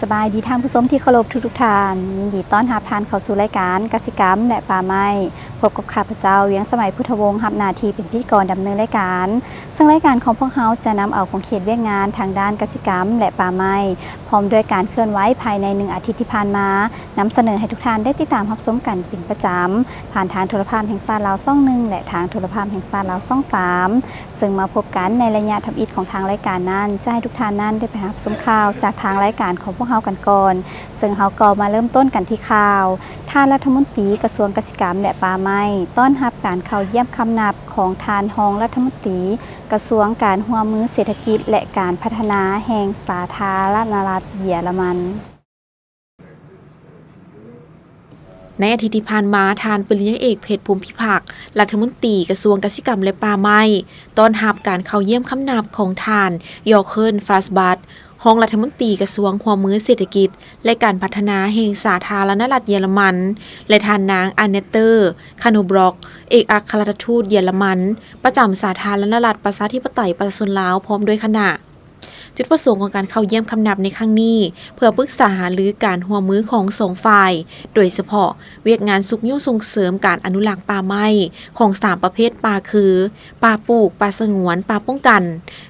ສະບາຍດີທ່ານຜູ້ຊົມທີ່ເຄົາລົບທຸກໆທ່ານ, ຍິນດີຕ້ອນຮັບທ່ານເຂົ້າສູ່ລາຍການກະສິກຳ ແລະ ປ່າໄມ້. ພົບກັບຂ້າພະເຈົ້າ ວຽງສະໄໝ ພຸດທະວົງ, ຮັບໜ້າທີ່ເປັນພິທີກອນດຳເນີນລາຍການ. ເຊິ່ງລາຍການຂອງພວກເຮົາຈະນຳເອົາຂົງເຂດວຽກງານທາງດ້ານກະສິກຳ ແລະ ປ່າໄມ້ ພ້ອມດ້ວຍການເຄື່ອນໄຫວພາຍໃນໜຶ່ງອາທິດທີ່ຜ່ານມາ ນຳສະເໜີໃຫ້ທຸກທ່ານໄດ້ຕິດຕາມຮັບຊົມກັນເປັນປະຈຳ ຜ່ານທາງໂທລະພາບແຫ່ງຊາດລາວຊ່ອງໜຶ່ງ ແລະ ທາງໂທລະພາບແຫ່ງຊາດລາວຊ່ອງສາມ. ເຊິ່ງມາພົບກັນໃນໄລຍະທຳອິດຂອງທາງລາຍການນັ້ນ ຈະໃຫ້ທຸກທ່ານນັ້ນໄດ້ໄປຮັບຊົມຂ່າວຈາກທາງລາຍການຂອງພວກເຮົາກັນກ່ອນ. ເຊິ່ງເຮົາກໍມາເລີ່ມຕົ້ນກັນທີ່ຂ່າວ ທ່ານລັດຖະມົນຕີກະຊວງກະສິກຳ ແລະ ປ່າໄມ້ ຕ້ອນຮັບການເຂົ້າຢ້ຽມຄຳນັບຂອງທ່ານຮອງລັດຖະມົນຕີກະຊວງການຮ່ວມມືເສດຖະກິດ ແລະ ການພັດທະນາແຫ່ງສາທາລະນະລັດເຢຍລະມັນ. ໃນອາທິດທີ່ຜ່ານມາ, ທ່ານປະລິນຍາເອກ ເພັດ ພົມພິພັກ ລັດຖະມົນຕີກະຊວງກະສິກຳ ແລະ ປ່າໄມ້ ຕ້ອນຮັບການເຂົ້າຢ້ຽມຄຳນັບຂອງທ່ານ ຢໍເຄິນ ຟຣາສບັດ ຮອງລັດຖະມົນຕີກະຊວງຮ່ວມມືເສດຖະກິດ ແລະ ການພັດທະນາແຫ່ງສາທາລະນະລັດເຢຍລະມັນ ແລະ ທ່ານນາງ ອາເນັດເຕີ ຄາໂນບລັອກ ເອກອັກຄະລັດຖະທູດເຢຍລະມັນ ປະຈຳສາທາລະນະລັດປະຊາທິປະໄຕປະຊາຊົນລາວ ພ້ອມດ້ວຍຄະນະ. ຈຸດປະສົງຂອງການເຂົ້າຢ້ຽມຄຳນັບໃນຄັ້ງນີ້ ເພື່ອປຶກສາຫາລືການຮ່ວມມືຂອງສອງຝ່າຍ, ໂດຍສະເພາະວຽກງານຊຸກຍູ້ສົ່ງເສີມການອະນຸລັກປ່າໄມ້ຂອງສາມປະເພດປ່າຄື ປ່າປູກ, ປ່າສະຫງວນ, ປ່າປ້ອງກັນ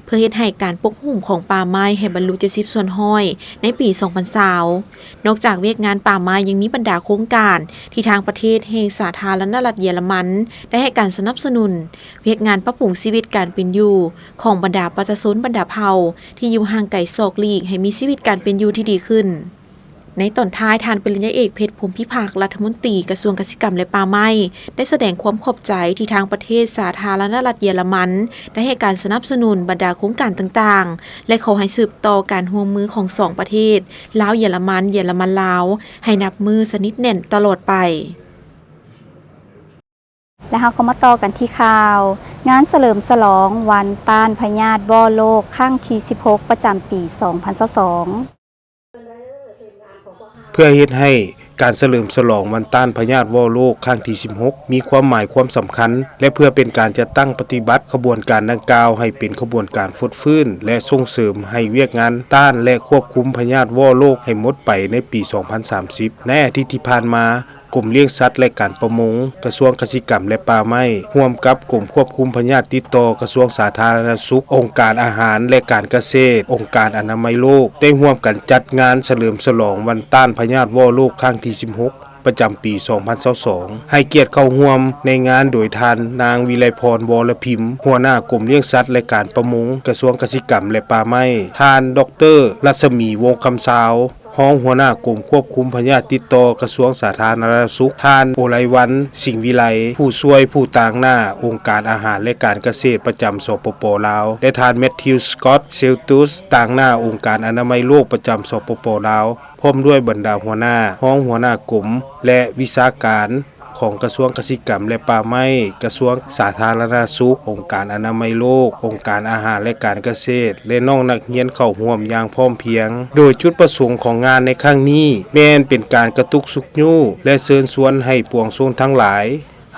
ເພື່ອເຮັດໃຫ້ການປົກຫຸ້ມຂອງປ່າໄມ້ໃຫ້ບັນລຸເຈັດສິບສ່ວນຮ້ອຍໃນປີສອງພັນຊາວ. ນອກຈາກວຽກງານປ່າໄມ້ ຍັງມີບັນດາໂຄງການທີ່ທາງປະເທດແຫ່ງສາທາລະນະລັດເຢຍລະມັນໄດ້ໃຫ້ການສະໜັບສະໜູນ ວຽກງານປັບປຸງຊີວິດການເປັນຢູ່ຂອງບັນດາປະຊາຊົນບັນດາເຜົ່າທີ່ຢູ່ຫ່າງໄກສອກຫຼີກໃຫ້ມີຊີວິດການເປັນຢູ່ທີ່ດີຂຶ້ນ. ໃນຕອນທ້າຍ, ທ່ານປະລິນຍາເອກ ເພັດ ພົມພິພັກ ລັດຖະມົນຕີກະຊວງກະສິກຳ ແລະ ປ່າໄມ້ ໄດ້ສະແດງຄວາມຂອບໃຈທີ່ທາງປະເທດສາທາລະນະລັດເຢຍລະມັນໄດ້ໃຫ້ການສະໜັບສະໜູນບັນດາໂຄງການຕ່າງໆ ແລະ ຂໍໃຫ້ສືບຕໍ່ການຮ່ວມມືຂອງສອງປະເທດ ລາວ-ເຢຍລະມັນ, ເຢຍລະມັນ-ລາວ ໃຫ້ນັບມື້ສະໜິດແໜ້ນຕະຫຼອດໄປ. ແລະ ເຮົາກໍມາຕໍ່ກັນທີ່ຂ່າວ ງານສະເຫຼີມສະຫຼອງວັນຕ້ານພະຍາດວໍ້ໂລກຄັ້ງທີສິບຫົກ ປະຈຳປີສອງພັນຊາວສອງ. ເພື່ອເຮັດໃຫ້ການສະເຫຼີມສະຫຼອງວັນຕ້ານພະຍາດວໍ້ໂລກຄັ້ງທີສິບຫົກ ມີຄວາມໝາຍຄວາມສຳຄັນ ແລະ ເພື່ອເປັນການຈັດຕັ້ງປະຕິບັດຂະບວນການດັ່ງກ່າວໃຫ້ເປັນຂະບວນການຟົດຟື້ນ ແລະ ສົ່ງເສີມໃຫ້ວຽກງານຕ້ານ ແລະ ຄວບຄຸມພະຍາດວໍ້ໂລກໃຫ້ໝົດໄປໃນປີສອງພັນສາມສິບ ໃນອາທິດທີ່ຜ່ານມາ, ກົມລ້ຽງສັດ ແລະ ການປະມົງ, ກະຊວງກະສິກຳ ແລະ ປ່າໄມ້ ຮ່ວມກັບກົມຄວບຄຸມພະຍາດຕິດຕໍ່ ກະຊວງສາທາລະນະສຸກ, ອົງການອາຫານ ແລະ ການກະເສດ, ອົງການອະນາໄມໂລກ ໄດ້ຮ່ວມກັນຈັດງານສະເຫຼີມສະຫຼອງວັນຕ້ານພະຍາດວໍ້ໂລກຄັ້ງທີສິບຫົກ ປະຈຳປີສອງພັນຊາວສອງ ໃຫ້ກຽດເຂົ້າຮ່ວມໃນງານໂດຍທ່ານນາງ ວິໄລພອນ ວໍລະພິມ ຫົວໜ້າກົມລ້ຽງສັດ ແລະ ການປະມົງ ກະຊວງກະສິກຳ ແລະ ປ່າໄມ້, ທ່ານ ດອກເຕີ ລັດສະໝີ ວົງຄຳຊາວ ຮອງຫົວໜ້າກົມຄວບຄຸມພະຍາດຕິດຕໍ່ ກະຊວງສາທາລະນະສຸກ, ທ່ານ ໂອໄລວັນ ສິງວິໄລ ຜູ້ຊ່ວຍຜູ້ຕາງໜ້າອົງການອາຫານ ແລະ ການກະເສດປະຈຳ ສປປ ລາວ ແລະ ທ່ານ ແມັດທິວ ສະກອດ ເຊວຕຸສ ຕາງໜ້າອົງການອະນາໄມໂລກປະຈຳ ສປປ ລາວ ພ້ອມດ້ວຍບັນດາຫົວໜ້າ, ຮອງຫົວໜ້າກົມ ແລະ ວິຊາການຂອງກະຊວງກະສິກຳ ແລະ ປ່າໄມ້, ກະຊວງສາທາລະນະສຸກ, ອົງການອະນາໄມໂລກ, ອົງການອາຫານ ແລະ ການກະເສດ ແລະ ນ້ອງນັກຮຽນເຂົ້າຮ່ວມຢ່າງພ້ອມພຽງ. ໂດຍຈຸດປະສົງຂອງງານໃນຄັ້ງນີ້ ແມ່ນເປັນການກະຕຸກຊຸກຍູ້ ແລະ ເຊີນຊວນໃຫ້ປວງຊົນທັງຫຼາຍ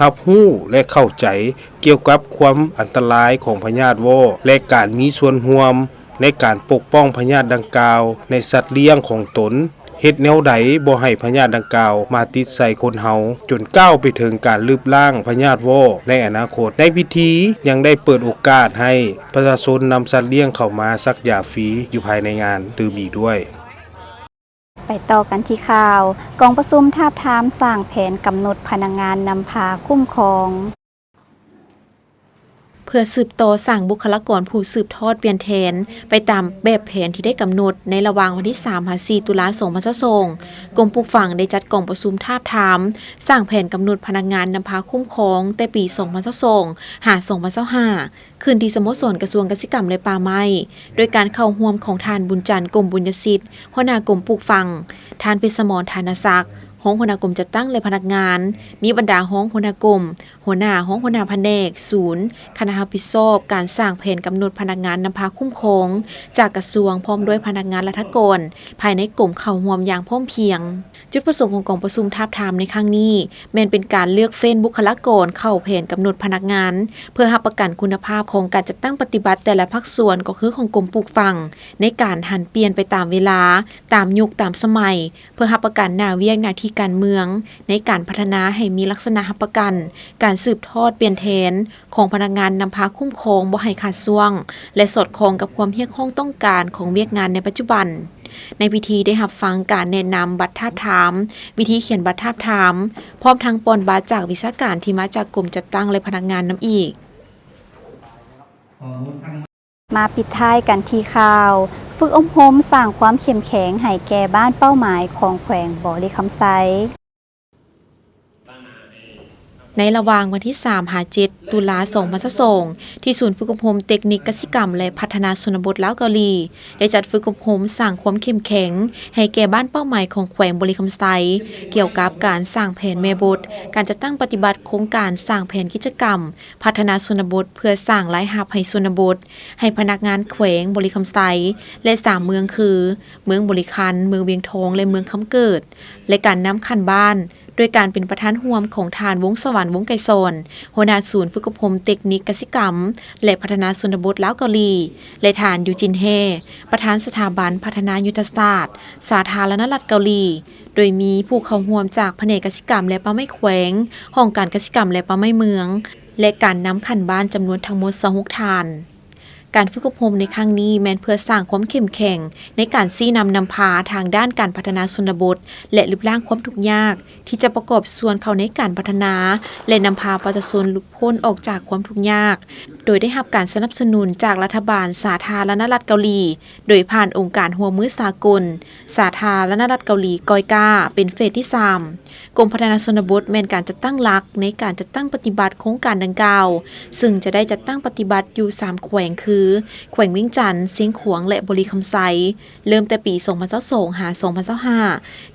ຮັບຮູ້ ແລະ ເຂົ້າໃຈກ່ຽວກັບຄວາມອັນຕະລາຍຂອງພະຍາດວໍ້ ແລະ ການມີສ່ວນຮ່ວມໃນການປົກປ້ອງພະຍາດດັ່ງກ່າວໃນສັດລ້ຽງຂອງຕົນ, ເຮັດແນວໃດບໍ່ໃຫ້ພະຍາດດັ່ງກ່າວມາຕິດໃສ່ຄົນເຮົາ, ຈົນກ້າວໄປເຖິງການລຶບລ້າງພະຍາດວໍ້ໃນອະນາຄົດ. ໃນພິທີຍັງໄດ້ເປີດໂອກາດໃຫ້ປະຊາຊົນນຳສັດລ້ຽງເຂົ້າມາສັກຢາຟຣີຢູ່ພາຍໃນງານຕື່ມອີກດ້ວຍ. ໄປຕໍ່ກັນທີ່ຂ່າວ ກອງປະຊຸມທາບທາມສ້າງແຜນກຳນົດພະນັກງານນຳພາຄຸ້ມຄອງ. ເພື່ອສືບຕໍ່ສ້າງບຸກຄະລາກອນຜູ້ສືບທອດປ່ຽນແທນ ໄປຕາມແບບແຜນທີ່ໄດ້ກຳນົດໃນລະຫວ່າງວັນທີສາມຫາສີ່ຕຸລາສອງພັນຊາວສອງ, ກົມປູກຝັງໄດ້ຈັດກອງປະຊຸມທາບທາມສ້າງແຜນກຳນົດພະນັກງານນຳພາຄຸ້ມຄອງແຕ່ປີສອງພັນຊາວສອງຫາສອງພັນຊາວຫ້າ ຂຶ້ນທີ່ສະໂມສອນກະຊວງກະສິກຳ ແລະ ປ່າໄມ້ ໂດຍການເຂົ້າຮ່ວມຂອງທ່ານ ບຸນຈັນ ກົມບຸນຍະສິດ ຫົວໜ້າກົມປູກຝັງ, ທ່ານ ເພັດສະໝອນ ຖານະສັກ ຮອງຫົວໜ້າກົມຈັດຕັ້ງ ແລະ ພະນັກງານ, ມີບັນດາຮອງຫົວໜ້າກົມ, ຫົວໜ້າ, ຮອງຫົວໜ້າພະແນກ, ສູນ, ຄະນະຮັບຜິດຊອບການສ້າງແຜນກຳນົດພະນັກງານນຳພາຄຸ້ມຄອງ ຈາກກະຊວງ ພ້ອມດ້ວຍພະນັກງານລັດຖະກອນພາຍໃນກົມເຂົ້າຮ່ວມຢ່າງພ້ອມພຽງ. ຈຸດປະສົງຂອງກອງປະຊຸມທາບທາມໃນຄັ້ງນີ້ ແມ່ນເປັນການເລືອກເຟ້ນບຸກຄະລາກອນເຂົ້າແຜນກຳນົດພະນັກງານ ເພື່ອຮັບປະກັນຄຸນນະພາບຂອງການຈັດຕັ້ງປະຕິບັດແຕ່ລະພາກສ່ວນ ກໍຄືຂອງກົມປູກຝັງ ໃນການຫັນປ່ຽນໄປຕາມເວລາ, ຕາມຍຸກຕາມສະໄໝ, ເພື່ອຮັບປະກັນໜ້າວຽກໜ້າທີ່ການເມືອງ ໃນການພັດທະນາໃຫ້ມີລັກສະນະຮັບປະກັນການສືບທອດປ່ຽນແທນຂອງພະນັກງານນຳພາຄຸ້ມຄອງບໍ່ໃຫ້ຂາດຊ່ວງ ແລະ ສອດຄ່ອງກັບຄວາມຮຽກຮ້ອງຕ້ອງການຂອງວຽກງານໃນປັດຈຸບັນ. ໃນພິທີໄດ້ຮັບຟັງການແນະນຳບັດທາບທາມ, ວິທີຂຽນບັດທາບທາມ, ພ້ອມທັງປ່ອນບັດຈາກວິຊາການທີ່ມາຈາກກົມຈັດຕັ້ງ ແລະ ພະນັກງານນຳອີກ. ມາປິດທ້າຍກັນທີ່ຂ່າວ ຝຶກອົບຮົມສ້າງຄວາມເຂັ້ມແຂງໃຫ້ແກ່ບ້ານເປົ້າໝາຍຂອງແຂວງບໍລິຄຳໄຊ. ໃນລະຫວ່າງວັນທີສາມຫາເຈັດຕຸລາສອງພັນຊາວສອງ ທີ່ສູນຝຶກອົບຮົມເຕັກນິກກະສິກຳ ແລະ ພັດທະນາຊົນນະບົດລາວເກົາຫຼີ ໄດ້ຈັດຝຶກອົບຮົມສ້າງຄວາມເຂັ້ມແຂງໃຫ້ແກ່ບ້ານເປົ້າໝາຍຂອງແຂວງບໍລິຄຳໄຊ ກ່ຽວກັບການສ້າງແຜນແມ່ບົດ, ການຈັດຕັ້ງປະຕິບັດໂຄງການສ້າງແຜນກິດຈະກຳ ພັດທະນາຊົນນະບົດ ເພື່ອສ້າງລາຍຮັບໃຫ້ຊົນນະບົດ, ໃຫ້ພະນັກງານແຂວງບໍລິຄຳໄຊ ແລະ ສາມເມືອງຄື ເມືອງບໍລິຄັນ, ເມືອງວຽງທອງ ແລະ ເມືອງຄຳເກີດ ແລະ ການນຳຂັ້ນບ້ານ ໂດຍການເປັນປະທານຮ່ວມຂອງທ່ານ ວົງສະຫວັນ ວົງໄກສອນ ຫົວໜ້າສູນຝຶກອົບຮົມເຕັກນິກກະສິກຳ ແລະ ພັດທະນາຊົນນະບົດລາວເກົາຫຼີ ແລະ ທ່ານ ຢູຈິນ ແຮ່ ປະທານສະຖາບັນພັດທະນາຍຸດທະສາດສາທາລະນະລັດເກົາຫຼີ, ໂດຍມີຜູ້ເຂົ້າຮ່ວມຈາກພະແນກກະສິກຳ ແລະ ປ່າໄມ້ແຂວງ, ຫ້ອງການກະສິກຳ ແລະ ປ່າໄມ້ເມືອງ ແລະ ການນຳຂັ້ນບ້ານຈຳນວນທັງໝົດຊາວຫົກທ່ານ. ການຝຶກອົບຮົມໃນຄັ້ງນີ້ແມ່ນເພື່ອສ້າງຄວາມເຂັ້ມແຂງໃນການຊີ້ນຳນຳພາທາງດ້ານການພັດທະນາຊົນນະບົດ ແລະ ລຶບລ້າງຄວາມທຸກຍາກ ທີ່ຈະປະກອບສ່ວນເຂົ້າໃນການພັດທະນາ ແລະ ນຳພາປະຊາຊົນຫຼຸດພົ້ນອອກຈາກຄວາມທຸກຍາກ, ໂດຍໄດ້ຮັບການສະໜັບສະໜູນຈາກລັດຖະບານສາທາລະນະລັດເກົາຫຼີ ໂດຍຜ່ານອົງການຮ່ວມມືສາກົນ ສາທາລະນະລັດເກົາຫຼີ ກອຍກາ ເປັນເຟສທີສາມ. ກົມພັດທະນາຊົນນະບົດແມ່ນການຈັດຕັ້ງຫຼັກໃນການຈັດຕັ້ງປະຕິບັດໂຄງການດັ່ງກ່າວ, ເຊິ່ງຈະໄດ້ຈັດຕັ້ງປະຕິບັດຢູ່ສາມແຂວງຄື ແຂວງວຽງຈັນ, ຊຽງຂວາງ ແລະ ບໍລິຄຳໄຊ, ເລີ່ມແຕ່ປີສອງພັນຊາວສອງ ຫາ ສອງພັນຊາວຫ້າ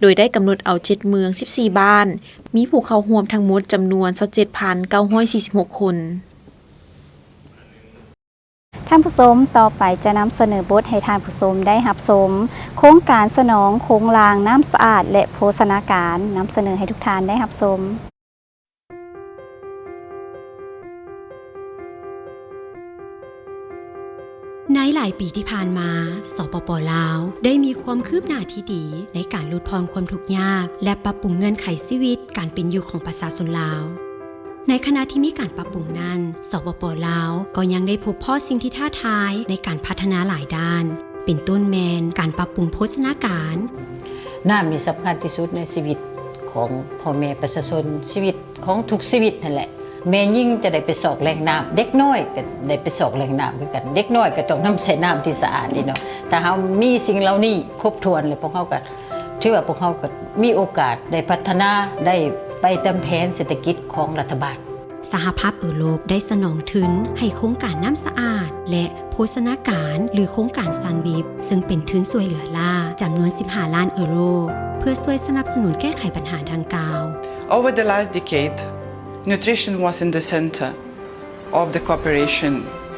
ໂດຍໄດ້ກຳນົດເອົາເຈັດເມືອງ ສິບສີ່ບ້ານ, ມີຜູ້ເຂົ້າຮ່ວມທັງໝົດຈຳນວນ ຊາວເຈັດພັນເກົ້າຮ້ອຍສີ່ສິບຫົກຄົນ. ທ່ານຜູ້ຊົມ, ຕໍ່ໄປຈະນຳສະເໜີບົດໃຫ້ທ່ານຜູ້ຊົມໄດ້ຮັບຊົມ ໂຄງການສະໜອງໂຄງລ່າງນ້ຳສະອາດ ແລະ ໂພຊະນາການ, ນຳສະເໜີໃຫ້ທຸກທ່ານໄດ້ຮັບຊົມ. ໃນຫຼາຍປີທີ່ຜ່ານມາ, ສປປ ລາວ ໄດ້ມີຄວາມຄືບໜ້າທີ່ດີໃນການຫຼຸດຜ່ອນຄວາມທຸກຍາກ ແລະ ປັບປຸງເງື່ອນໄຂຊີວິດການເປັນຢູ່ຂອງປະຊາຊົນລາວ. ໃນຂະນະທີ່ມີການປັບປຸງນັ້ນ, ສປປ ລາວ ກໍຍັງໄດ້ພົບພໍ້ສິ່ງທີ່ທ້າທາຍໃນການພັດທະນາຫຼາຍດ້ານ, ເປັນຕົ້ນແມ່ນການປັບປຸງໂພຊະນາການ. ນ້ຳນີ້ສຳຄັນທີ່ສຸດໃນຊີວິດຂອງພໍ່ແມ່ປະຊາຊົນ, ຊີວິດຂອງທຸກຊີວິດຫັ້ນແຫຼະ. ແມ່ຍິງຈະໄດ້ໄປຊອກແຫຼ່ງນ້ຳ, ເດັກນ້ອຍກໍໄດ້ໄປຊອກແຫຼ່ງນ້ຳຄືກັນ. ເດັກນ້ອຍກໍຕ້ອງນຳໃຊ້ນ້ຳທີ່ສະອາດນີ້ເນາະ. ຖ້າເຮົາມີສິ່ງເຫຼົ່ານີ້ຄົບຖ້ວນແລ້ວ, ພວກເຮົາກໍ ຖືວ່າພວກເຮົາກໍມີໂອກາດໄດ້ພັດທະນາ, ໄດ້ໄປຕາມແຜນເສດຖະກິດຂອງລັດຖະບານ. ສະຫະພາບເອີຣົບໄດ້ສະໜອງທຶນໃຫ້ໂຄງການນ້ຳສະອາດ ແລະ ໂພຊະນາການ ຫຼື ໂຄງການຊັນວິບ ເຊິ່ງເປັນທຶນຊ່ວຍເຫຼືອລ້າຈຳນວນສິບຫ້າລ້ານເອີໂຣ ເພື່ອຊ່ວຍສະໜັບສະໜູນແກ້ໄຂບັນຫາດັ່ງກ່າວ. Over the last decade, nutrition was in the center of the cooperation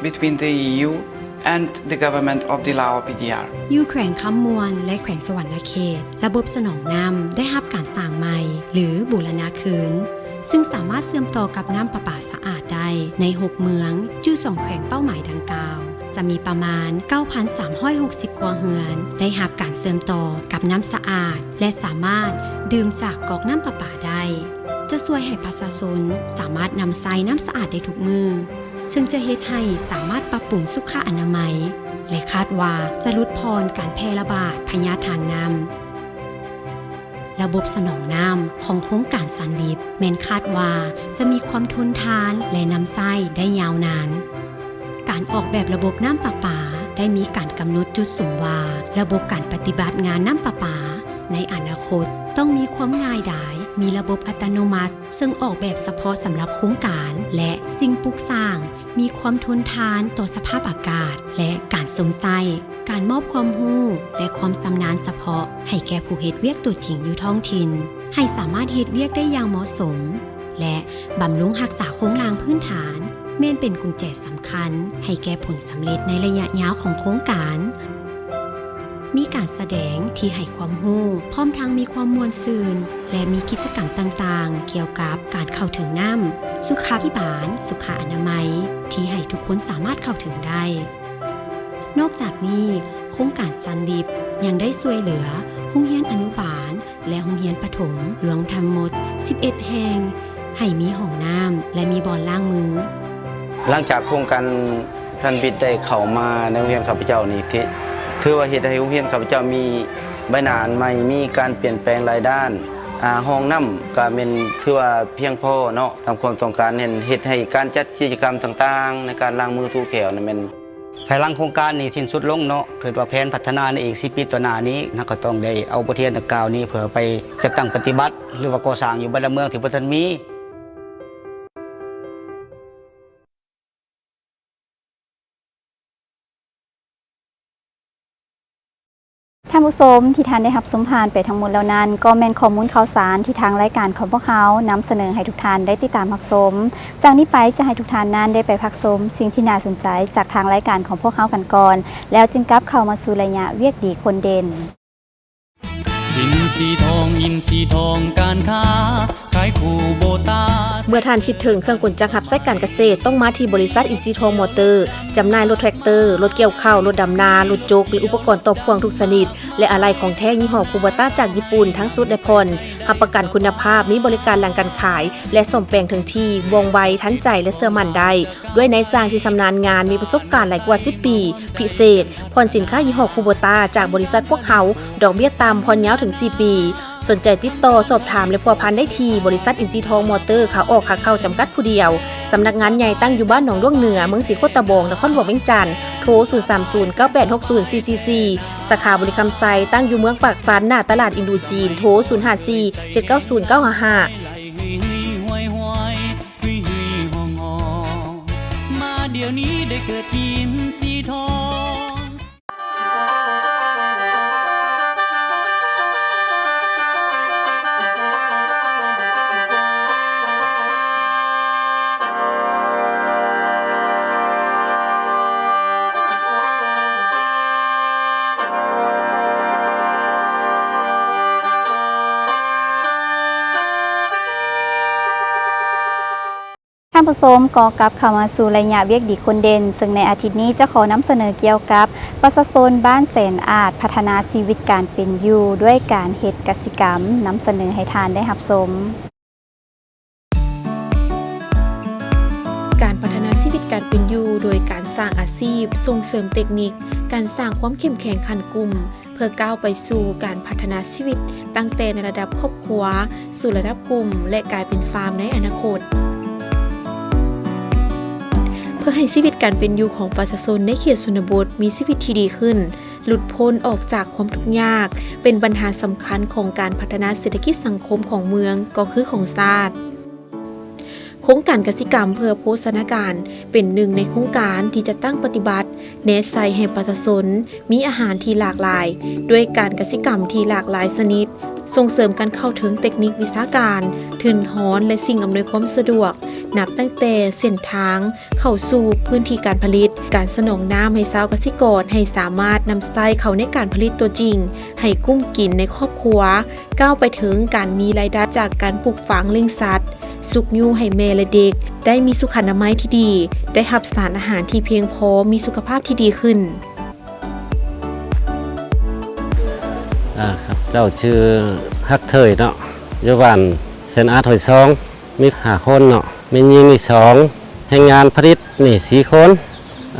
between the E U and the government of the Lao P D R. ຢູ່ແຂວງຄຳມ່ວນ ແລະ ແຂວງສະຫວັນນະເຂດ, ລະບົບສະໜອງນ້ຳໄດ້ຮັບການສ້າງໃໝ່ ຫຼື ບູລະນະຄືນ, ຊຶ່ງສາມາດເຊື່ອມຕໍ່ກັບນ້ຳປະປາສະອາດໄດ້ໃນຫົກເມືອງ, ຢູ່ສອງແຂວງເປົ້າໝາຍດັ່ງກ່າວ ຈະມີປະມານເກົ້າພັນສາມຮ້ອຍຫົກສິບຄົວເຮືອນ ໄດ້ຮັບການເຊື່ອມຕໍ່ກັບນ້ຳສະອາດ ແລະ ສາມາດດື່ມຈາກກອກນ້ຳປະປາໄດ້. ຈະຊ່ວຍໃຫ້ປະຊາຊົນສາມາດນຳໃຊ້ນ້ຳສະອາດໄດ້ທຸກມື້, ເຊິ່ງຈະເຮັດໃຫ້ສາມາດປັບປຸງສຸຂະອະນາໄມ ແລະ ຄາດວ່າຈະຫຼຸດຜ່ອນການແຜ່ລະບາດພະຍາດທາງນ້ຳ. ລະບົບສະໜອງນ້ຳຂອງໂຄງການຊັນວິບແມ່ນຄາດວ່າຈະມີຄວາມທົນທານ ແລະ ນຳໃຊ້ໄດ້ຍາວນານ. ການອອກແບບລະບົບນ້ຳປະປາໄດ້ມີການກຳນົດຈຸດສຸມວ່າ ລະບົບການປະຕິບັດງານນ້ຳປະປາໃນອະນາຄົດຕ້ອງມີຄວາມງ່າຍດາຍ, ມີລະບົບອັດຕະໂນມັດ ເຊິ່ງອອກແບບສະເພາະສຳລັບໂຄງການ ແລະ ສິ່ງປຸກສ້າງ, ມີຄວາມທົນທານຕໍ່ສະພາບອາກາດ ແລະ ການຊົມໃຊ້, ການມອບຄວາມຮູ້ ແລະ ຄວາມຊຳນານສະເພາະໃຫ້ແກ່ຜູ້ເຮັດວຽກຕົວຈິງຢູ່ທ້ອງຖິ່ນ. ໃຫ້ສາມາດເຮັດວຽກໄດ້ຢ່າງເໝາະສົມ ແລະ ບຳລຸງຮັກສາໂຄງລ່າງພື້ນຖານ ແມ່ນເປັນກຸນແຈສຳຄັນໃຫ້ແກ່ຜົນສຳເລັດໃນໄລຍະຍາວຂອງໂຄງການ. ມີການສະແດງທີ່ໃຫ້ຄວາມຮູ້ ພ້ອມທັງມີຄວາມມ່ວນຊື່ນ ແລະ ມີກິດຈະກຳຕ່າງໆ ກ່ຽວກັບການເຂົ້າເຖິງນ້ຳ, ສຸຂາພິບານ, ສຸຂະອະນາໄມ ທີ່ໃຫ້ທຸກຄົນສາມາດເຂົ້າເຖິງໄດ້. ນອກຈາກນີ້, ໂຄງການຊັນວິບຍັງໄດ້ຊ່ວຍເຫຼືອໂຮງຮຽນອະນຸບານ ແລະ ໂຮງຮຽນປະຖົມລວມທັງໝົດສິບເອັດແຫ່ງ ໃຫ້ມີຫ້ອງນ້ຳ ແລະ ມີບ່ອນລ້າງມື. ຫຼັງຈາກໂຄງການຊັນວິດໄດ້ເຂົ້າມາໃນໂຮງຮຽນຂ້າພະເຈົ້ານີ້ ທີ່ຖືວ່າເຮັດໃຫ້ໂຮງຮຽນຂ້າພະເຈົ້າມີໃບໜ້າອັນໃໝ່, ມີການປ່ຽນແປງຫຼາຍດ້ານ. ອາ, ຫ້ອງນ້ຳກໍແມ່ນຖືວ່າພຽງພໍເນາະ ຕາມຄວາມຕ້ອງການ, ເຮັດໃຫ້ການຈັດກິດຈະກຳຕ່າງໆ ໃນການລ້າງມືຖູແຂ້ວນັ້ນແມ່ນ ພາຍຫຼັງໂຄງການນີ້ສິ້ນສຸດລົງເນາະ, ຄິດວ່າແຜນພັດທະນາໃນອີກສິບປີຕໍ່ໜ້ານີ້ ເຮົາກໍຕ້ອງໄດ້ເອົາບົດຮຽນດັ່ງກ່າວນີ້ ເພື່ອໄປຈັດຕັ້ງປະຕິບັດ ຫຼືວ່າກໍ່ສ້າງຢູ່ບ້ານລະເມືອງທີ່ບໍ່ທັນມີ. ທ່ານຜູ້ຊົມທີ່ທ່ານໄດ້ຮັບຊົມຜ່ານໄປທັງໝົດແລ້ວນັ້ນ ກໍແມ່ນຂໍ້ມູນຂ່າວສານທີ່ທາງລາຍການຂອງພວກເຮົານຳສະເໜີໃຫ້ທຸກທ່ານໄດ້ຕິດຕາມຮັບຊົມ. ຈາກນີ້ໄປຈະໃຫ້ທຸກທ່ານນັ້ນໄດ້ໄປພັກຊົມສິ່ງທີ່ໜ້າສົນໃຈຈາກທາງລາຍການຂອງພວກເຮົາກັນກ່ອນ, ແລ້ວຈຶ່ງກັບເຂົ້າມາສູ່ໄລຍະວຽກດີຄົນເດັ່ນ. ອິນຊີທອງ ອິນຊີທອງ ການຄ້າ ຂາຍຄູ່ໂບຕາ. ເມື່ອທ່ານຄິດເຖິງເຄື່ອງກົນຈັກຮັບໃຊ້ການກະເສດ, ຕ້ອງມາທີ່ບໍລິສັດອິນຊີທອງມໍເຕີ, ຈຳໜ່າຍລົດແທຣັກເຕີ, ລົດກ່ຽວເຂົ້າ, ລົດດຳນາ, ລົດຈົກ ແລະ ອຸປະກອນຕໍ່ພ່ວງທຸກຊະນິດ ແລະ ອາໄຫຼ່ຂອງແທ້ຍີ່ຫໍ້ຄູໂບຕາຈາກຍີ່ປຸ່ນ ທັງຊຸດ ແລະ ຜ່ອນ, ຮັບປະກັນຄຸນນະພາບ, ມີບໍລິການຫຼັງການຂາຍ ແລະ ສ້ອມແປງເຖິງທີ່, ວ່ອງໄວ, ທັນໃຈ ແລະ ເຊື່ອໝັ້ນໄດ້. ດ້ວຍນາຍຊ່າງທີ່ຊຳນານງານ, ມີປະສົບການຫຼາຍກວ່າສິບປີ. ພິເສດ, ຜ່ອນສິນຄ້າຍີ່ຫໍ້ຄູໂບຕາຈາກບໍລິສັດພວກເຮົາ, ດອກເບ້ຍຕ່ຳ, ຜ່ອນຍາວເຖິງສີ່ປີ. ສົນໃຈຕິດຕໍ່ສອບຖາມ ແລະ ພົວພັນໄດ້ທີ່ບໍລິສັດອິນຊີທອງມໍເຕີ ຂາອອກຂາເຂົ້າຈຳກັດຜູ້ດຽວ. ສຳນັກງານໃຫຍ່ຕັ້ງຢູ່ບ້ານໜອງຫຼວງເໜືອ, ເມືອງສີໂຄດຕະບອງ, ນະຄອນຫຼວງວຽງຈັນ. ໂທ ສູນສາມສູນ ເກົ້າແປດຫົກສູນ ສີ່ສີ່ສີ່. ສາຂາບໍລິຄຳໄຊ ຕັ້ງຢູ່ເມືອງປາກຊັນ, ໜ້າຕະຫຼາດອິນດູຈີນ. ໂທ ສູນຫ້າສີ່ ເຈັດເກົ້າສູນ ເກົ້າຫ້າຫ້າ. ມາດຽວນີ້ໄດ້ເກີດກິນສີທອງ. ທ່ານຜູ້ຊົມ ກໍກັບເຂົ້າມາສູ່ໄລຍະວຽກດີຄົນເດັ່ນ, ເຊິ່ງໃນອາທິດນີ້ຈະຂໍນຳສະເໜີກ່ຽວກັບປະຊາຊົນບ້ານແສນອາດ ພັດທະນາຊີວິດການເປັນຢູ່ດ້ວຍການເຮັດກະສິກຳ, ນຳສະເໜີໃຫ້ທ່ານໄດ້ຮັບຊົມ. ການພັດທະນາຊີວິດການເປັນຢູ່ໂດຍການສ້າງອາຊີບ, ສົ່ງເສີມເຕັກນິກ, ການສ້າງຄວາມເຂັ້ມແຂງຂັ້ນກຸ່ມ ເພື່ອກ້າວໄປສູ່ການພັດທະນາຊີວິດ ຕັ້ງແຕ່ໃນລະດັບຄອບຄົວ ສູ່ລະດັບກຸ່ມ ແລະ ກາຍເປັນຟາມໃນອະນາຄົດ. ເພື່ອໃຫ້ຊີວິດການເປັນຢູ່ຂອງປະຊາຊົນໃນເຂດຊົນນະບົດມີຊີວິດທີ່ດີຂຶ້ນ, ຫຼຸດພົ້ນອອກຈາກຄວາມທຸກຍາກ ເປັນບັນຫາສຳຄັນຂອງການພັດທະນາເສດຖະກິດສັງຄົມຂອງເມືອງ ກໍຄືຂອງຊາດ. ໂຄງການກະສິກຳເພື່ອໂພຊະນາການ ເປັນໜຶ່ງໃນໂຄງການທີ່ຈັດຕັ້ງປະຕິບັດ ແນໃສ່ໃຫ້ປະຊາຊົນມີອາຫານທີ່ຫຼາກຫຼາຍ ດ້ວຍການກະສິກຳທີ່ຫຼາກຫຼາຍຊະນິດ, ສົ່ງເສີມການເຂົ້າເຖິງເຕັກນິກວິຊາການ, ທຶນຮອນ ແລະ ສິ່ງອຳນວຍຄວາມສະດວກ, ນັບຕັ້ງແຕ່ເສັ້ນທາງເຂົ້າສູ່ພື້ນທີ່ການຜະລິດ, ການສະໜອງນ້ຳໃຫ້ຊາວກະສິກອນໃຫ້ສາມາດນຳໃຊ້ເຂົ້າໃນການຜະລິດຕົວຈິງ ໃຫ້ກຸ້ມກິນໃນຄອບຄົວ, ກ້າວໄປເຖິງການມີລາຍໄດ້ຈາກການປູກຝັງລ້ຽງສັດ, ຊຸກຍູ້ໃຫ້ແມ່ ແລະ ເດັກໄດ້ມີສຸຂະອະນາໄມທີ່ດີ, ໄດ້ຮັບສານອາຫານທີ່ພຽງພໍ, ມີສຸຂະພາບທີ່ດີຂຶ້ນ. ອາ ຂ້າພະເຈົ້າຊື່ຮັກເທີຍເນາະ, ຢູ່ບ້ານແສນອາດຫ້ວຍຊອງ, ມີຫ້າຄົນເນາະ, ແມ່ຍິງມີສອງ, ແຮງງານຜະລິດນີ້ສີ່ຄົນ.